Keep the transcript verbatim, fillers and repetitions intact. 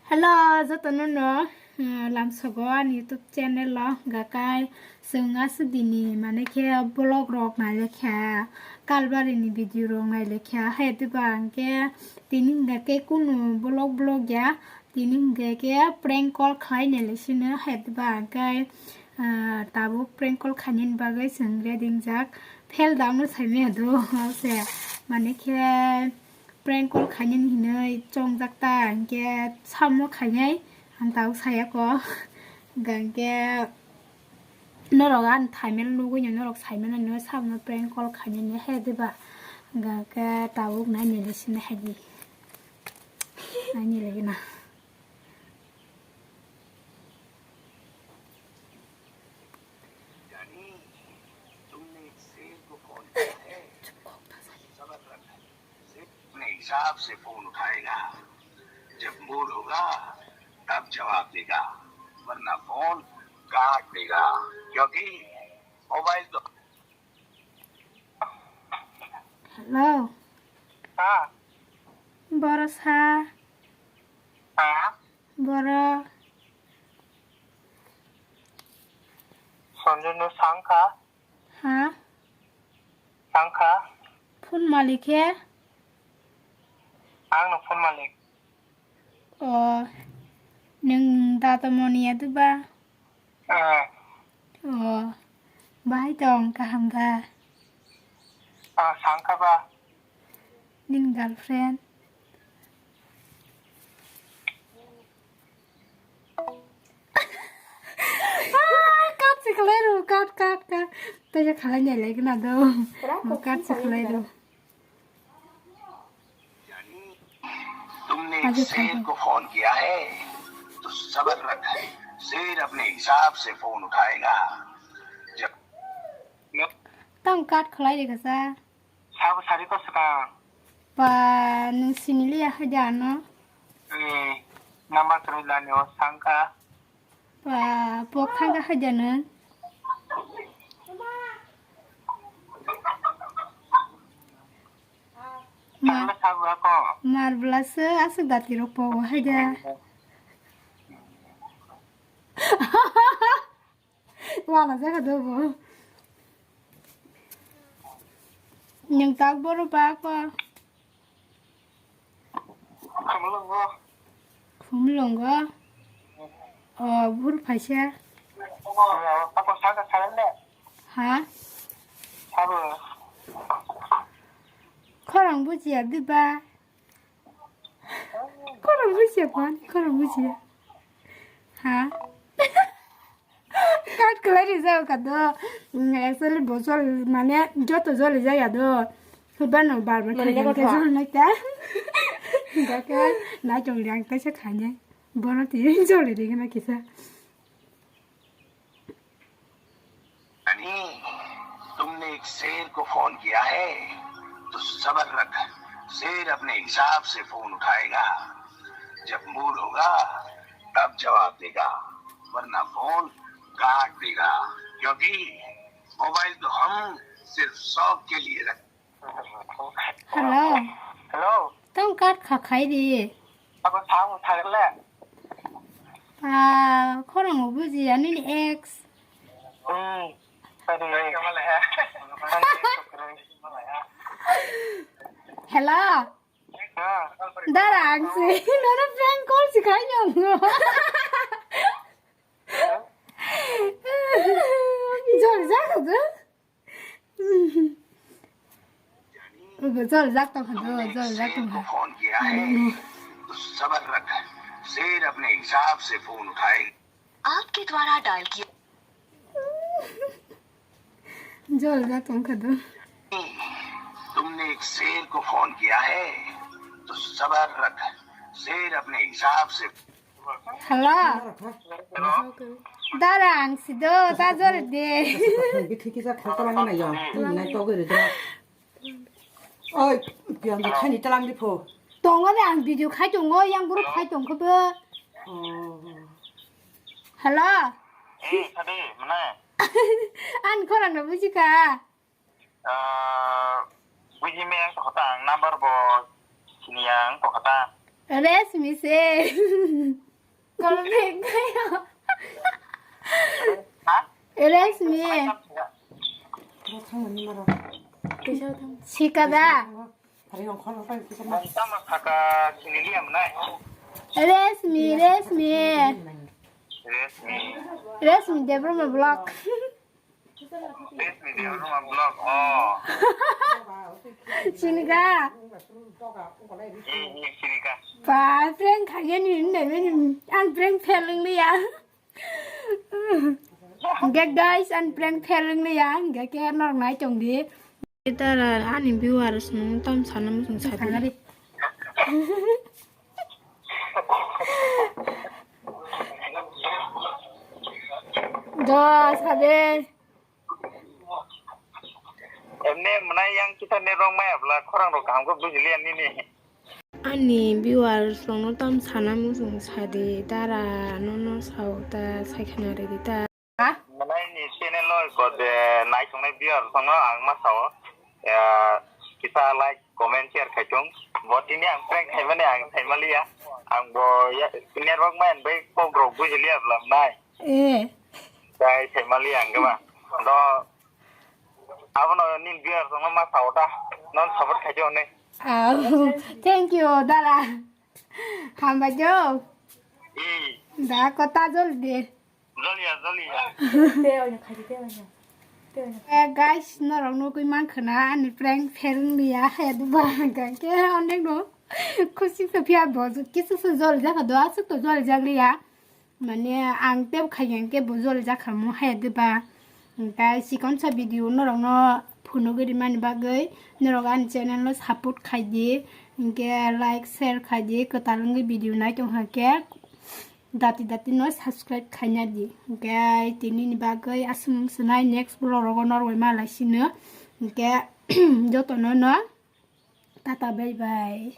Hello, jotono no, ah, lamsogo ani YouTube channel o gakai chwng aswk dini mane khe vlog rok nailekha, kalbari ni video rok nailekha, hai diba ang khe tini hwnkhe kunu vlog vlog ya, tini hwnkhe khe prank call khlai nailai sino, hai diba ang khe, ah, tabuk prank call khainani bagwi chwng ready wngjak, fel down no saimaya do, se mane khe. Prank call khainani hinwi chongjak ta, hinkhe samno khainai ang tabuk sayako. Hinkhe norok ani thaimano nugwi no, norok saimano hinwi samno prank call khainani he diba? Hinkhe tabuk nainani sini hai di. Nainani lagi na. अपने हिसाब से फोन उठाएगा। जब मूड होगा, तब जवाब देगा, वरना फोन काट देगा, क्योंकि मोबाइल तो Hello. Ha? Boro sa? Ha? Boro. Sanjay no sangkha? Ha? Sangkha? Phone malik he? Ang no phone malik. O, nwng Dada Moni ya diba? Ah. O, bahai tong, kaham da? Ah, sangkha ba? Nini girlfriend? Ah, cut se khlai rw, cut, cut, cut. Tei khlai nai lai gana do. Cut se khlai rw. तुमने एक शेर को फोन किया है, तो सबर रख, शेर अपने हिसाब से फोन उठाएगा। जब Tang cut khlai rw kasa. Sabo sari ko swkang. Pa, nwng sini liya haja ano. Eh, number kwrwi lani o sangkha. Pa, pok thangkha haja nwng. Ma- Sabo ako. Mar bwlasa aswk dati rok pogo haja. Wala jaga do bo. Nwng tak boro ba ko. Khumulungo. Khumulungo. O, bur phaisa. Ako saka saran de. Ha? Sabo. Khorang bujiya diba? Khorang bujiya ban, khorang bujiya. Ha? Cut khlai rijak kha do. Actually bo jol mane joto joli jaya do. Hubano bar bar khlai khe jol nai ta. Gaka nai tong liang ta se khainai. Bono ti joli ri gana kisa. यानी तुमने एक शेर को फोन किया है, तो सबर रख, शेर अपने हिसाब से फोन उठाएगा। जब मूड होगा, तब जवाब देगा, वरना फोन काट देगा, क्योंकि मोबाइल तो हम सिर्फ शौक के लिए रखते Hello. Hello. Tang kat kha khai di. Abo thang thang le. Ah, khorang buji ani ni ex. Hmm. Hello. Dara ang si. Nono prank call si khai nyong. Jol jago do. Jol jak tong kha do, jol jak tong kha. Phone किया है, तो सबर रख, शेर अपने हिसाब से फोन उठाएगा। आपके द्वारा डायल किया Jol jak tong kha do. तुमने एक शेर को फोन किया है, तो सबर रख, शेर अपने हिसाब से Hello. Dara ang si do, ta jor de. Bikhi kisa kha tala na yo. Nai to gori do. Oi, piang di khani talang di pho. Tongo de ang video khai tongo, yang group khai tong kho bo. Oh. Hello. Eh, tadi mana? An khorang na buji kha. Ah, buji me ang tokha ta, ang number bo sini ang tokha ta. Resmi se. Kolom pek kaya. Ha? Resmi. Sikada. Tamo saka sinili amnai. Resmi, Resmi. Resmi. Resmi Debbarma vlog. Resmi Debbarma vlog. Oh. Sinika. Hmm, hmm, sinika. Ba, prank khaigani hinwi mani ang prank fail wngya. Hingke guys, ang prank fail wngya, hingke khe norok nai tongdi. Tara ani viewers no tam sana muchung sadi. Do sade. Emne mwnai yang kita ne rong maya bla khorang rok kaham khe bujiliya nini. Ani viewers rokno tam sana muchung sadi, dara nono sao ta, sai khana ridi ta. Mwnai ni channel o ko de nai tongnai viewers rokno ang ma sao, ya, kita like, comment, share khai tong. Bo tini ang prank khai mani ang khai maliya. Ang bo ya, network ma en bai kok rok bujiliya bla mwnai. Eh. Kai sai maliya ang ba. Do Abono nini viewers rokno ma sao ta, non support khai di hwnwi. Au, thank you, dara. Hambai jo. Hmm. Da kota jol de. Joliya, joliya. Te oino khai di, te oino. Te oino. Eh, guys, norok nugwi mankha na, ani prank fail wngya, he duba hwnkha khe, onek no. Khusi se phiya bo, kisu se jol jakha do, aswk to jol jakliya. Mane ang tebo khaikhe hwnkhe bo joli jakha mo haya diba. Hwnkhe chikonsa video norokno phunugwi rimani bagwi norok ani channel no support khaidi, hwnkhe like, share khaidi, kwtal wngwi video nai tongkha khe dati dati no subscribe khaina di. Hwnkhe tinini bagwi aswk swngsinai next vlog rogo norwai malaisino. Hwnkhe jotono no tata bye bye.